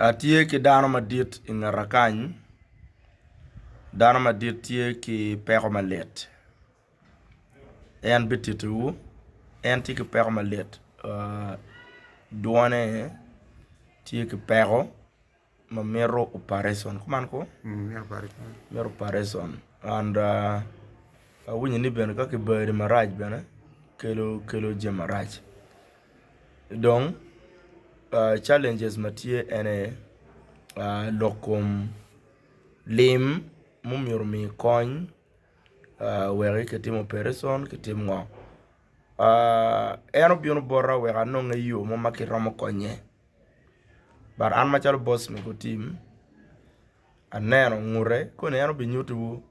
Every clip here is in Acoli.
Atye ki dano madit i ngeta kany dano madit tye ki peko malit en bititiwu en tye ki peko malit dwone tye ki peko ma mito operation kuman ko mito operation and awinyo ni bene ka kibadi marac bene kelo jami marac. Dong challenges ma tye en aye lok kom lim ma omyero omi kony wek kitim operation kitim ngo en obino bota wek anonge yo mo ma kiromo konye but an macalo boss mego tim aneno ngute koni en obinyutiwu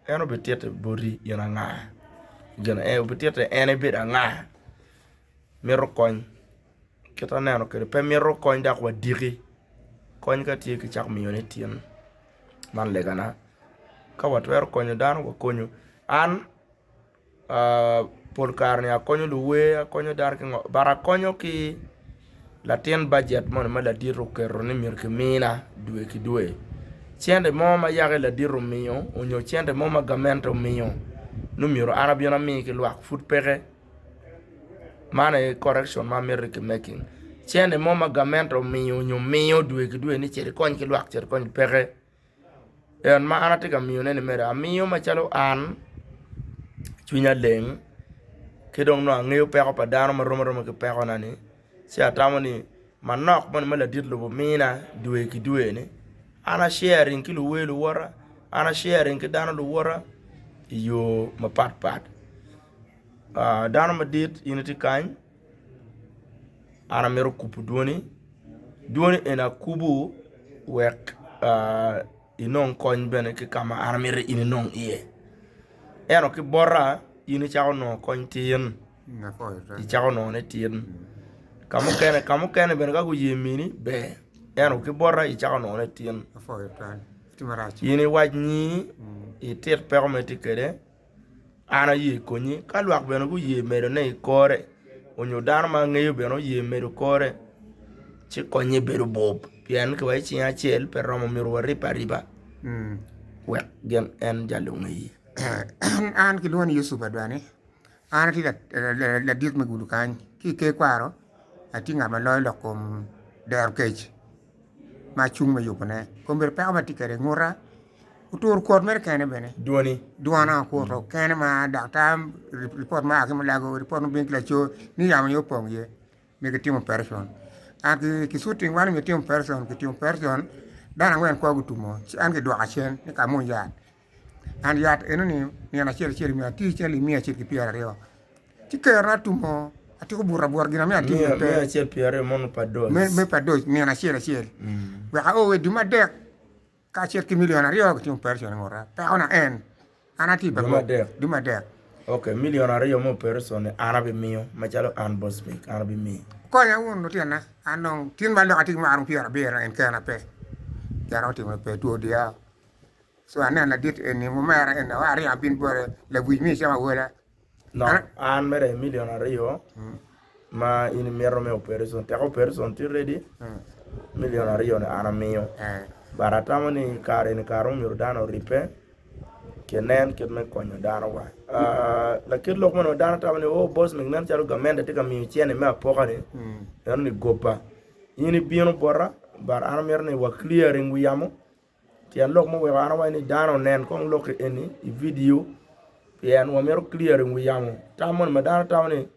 en obititi boti in anga gin obititi en ebedo anga. Mito kony kit aneno kwede pe mito kony dok wadiki kony ka tye kicako miyone tin man legana ka watwero konyo dano wakonyu an pol kare ni akonyo luwer akonyo dano ki ngo but akonyo ki latin bajet moni ma ladit oketo ni myero kimina dwe ki dwe cente mo ma yaka ladit omiyo nyo cente mo ma gamente omiyo ni myero an abin ami ki lwak pud peke. Man aye correction ma amito ki making cente mo ma gamente omiyo nyo miyo dwe ki dwe ni cit ikony ki lwak cit ikony peke en ma an atye ka miyone ni mere amiyo macalo an cwinya leng ki dong nongo angeyo peko pa dano marom aroma ki pekona ni ci atamo ni manok moni ma ladit lobo mina dwe ki dwe ni an a sharing ki luwer luwota an a sharing ki dano luwota i yo mapatpat. Dano madit in itye kany an amito kubo dwoni, dwoni eni akubo wek inong kony bene ki ka ma an amito in inong iye ento ki bota in icako nongo kony tin icako nongone tin ka mukene ka mukene bene ka guye mini ber ento ki bota icako nongone tin in iwac nyingi itit peko ma itye kwede. An aye konyi ka lwak bene guye medone i kore onyo dano ma angeyo bene oye medo kore ci konye bedo bup pien ki waci cing acel pe romo myero waribbe ariba wek gin en jali onge. An kilwonga ni Yucup Adwani an atye ladit me gudo kany ki i ker kwaro atye ngat ma loyo lok kom dero kec ma acung me yubone kombeddi peko ma atye kwede inguta Oturo kwot mere kene bene. Dwoni. Dwona okuto kene ma daktar ripot ma a ki Mulago, ripot ma bino ki laco ni yamo aye opong iye me gitimo operation. An ki shooting wan myero itim operation, kitimo operation dano angwen kwo gutumo ci an gidwoka cen ni ka amwony yat. An yat enoni nino acel acel myero ati ciling miya acel ki pyeraryo. Ci kerona otumo atiko buto abuta gin amiyo atimo pe. Miya acel pyeraryo mono pa dose. Me pa dose nino acel acel. Wek ao wa i dwe me adek. Kacel ki milion aryo gitimo operation i nguta. Pekona en, an atye pa Dwe adek. Dwe adek. Ok, milion aryo me operation ni an abimiyo macalo an Bosmic, an abimiyo. Konya wun lutinna, an dong tin ma lok atye ki mwaka romo pyerabiro en kena pe. Kena otimo pe two odiya. So aneno ladit eni omera eni aringo abin bote lawic miyo cam awola. No, an mere milion aryo ma in imito me operation tek operation tye ready milion aryo ni an amiyo but atamo ni kare ni kare myero dano oribbe kinen kit me konyo dano wa lakit lok meno dano tamo ni oh boss mig nen calo gamente tye ka miyo cene me apoka ni eno ni goba in ibino bota but an amito ni wa clearing wi yamo Tyen lok muweko an awaco ni dano onen kong lok eni i vidio pien wamito clearing wi yamo. Tam moni ma dano tamo ni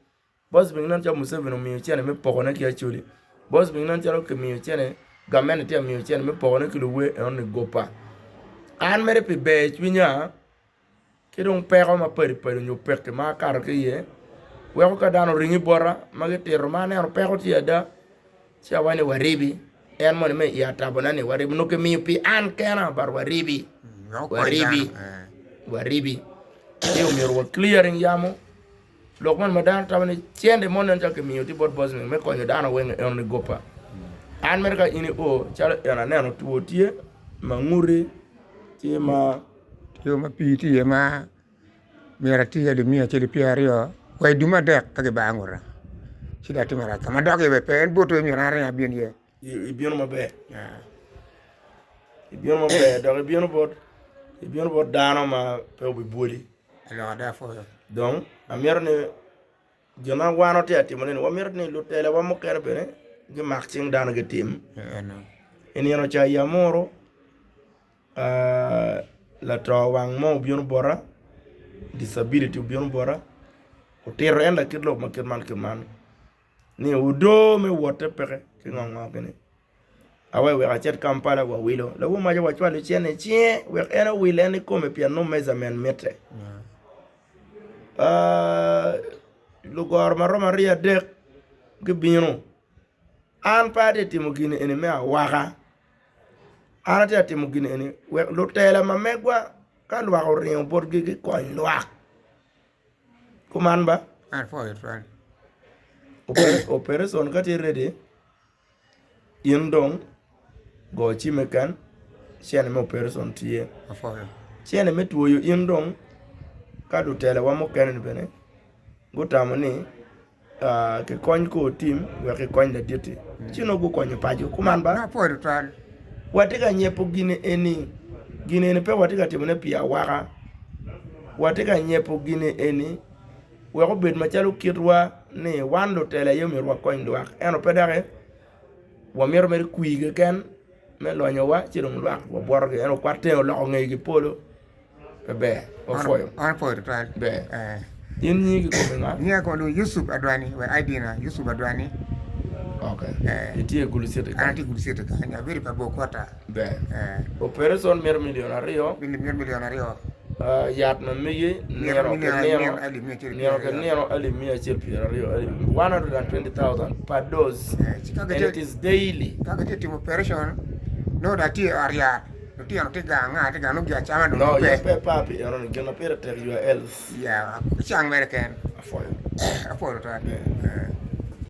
Bosbing nen calo Museveni omiyo cene me pokone ki Acholi. Bosbing nen calo kimiyo cene, gamente tye ka miyo cene me pokone ki luwer enoni gopa. An mere pi ber cwinya ki dong peko mapadi padi nyo pekki ma akato ki iye weko ka dano oringi bota ma gitito ma aneno peko tye ada ci awaco ni waribi en moni me i atabona ni waribi nongo kimiyo pi an kena but waribi waribi waribi ci omyero wa clearing yamo lok man ma dano tamo ni cente mo nen calo kimiyo tye bot bosnia me konyo dano weng eno ni gopa an mere ka in io calo en aneno two tye ma nguti tye ma Yo ma pii tye iye ma myero ati iye alip miya acel ki pyeraryo wa i dwe me adek ka gibaro nguta ci dong atimo marac ka ma dok iye bene pe en buto aye myero an aring abin iye. Ibino maber. Ibino maber dok ibino bot ibino bot dano ma pe obibwoli. Dong amito ni gin ma wan watye ka timone-ni wamito ni lutelawa mukene bene gimak cing dano gitim. I nino ca i Amuru lato wang mo obino bota disability obino bota otito en lakit lok ma kit man ki man. ni odoo me wotte peke ki ngo ngo gini awe wek acit Kampala wawilo lawor maca wacwalo cene i cinge wek en owil en ikome pien nongo measurement mitte lugoro ma romo aryo adek gibino an pe atye ka timo gini eni me awaka an atye ka timo gini eni wek lutela ma megwa ka lwak oringo botgi gikony lwak. Kuman ba? Opereson ka tye ready, in dong go cim keken cene me opereson tye. Cene me twoyo in dong ka lutelawa mukene ni bene gutamo ni kikony kor tim wek kikony ladit-ti ci nongo gukonyo paco. Kuman ba? Watye ka nyepo gin eni, gin eni pe watye ka timone pi awaka. Watye ka nyepo gin eni wek obed macalo kitwa ni wan lutela aye myero wakony lwak ento pe doki wamito mere kwir keken me lonyowa ci dong lwak wabwotogi ento kwat tenge oloko ngegi polo. Pe ber, wapwoyo. An apwoyo tutwal. Ber. Eh. In nyingi kikome nga? Nyinga kong dong Yusuf Adwani, wek ID na, Yusuf Adwani. Okay. Eh. Itye i Gulu City An kany? atye i Gulu City kany, abedo i Pabor Quarter. Ber. Eh. Opereson mito milion aryo. Mito milion aryo. Ah, yat ma megi Mito nino ki milion nino, nino alip miya acel nino ki pyeraryo. nino alip miya acel pyeraryo, alip 120,000 per dose. Eh, ci ka And gitye it is daily. ka gitye timo operation, nongo dong atye i ot yat. Lutino tye gang anga tye gang nongo gin acama dong No, pe. in pe ipar pi eno ni gin ma pire tek your health. Yeah, icang mere ken. Apwoyo. Apwoyo tutwal. Yeah.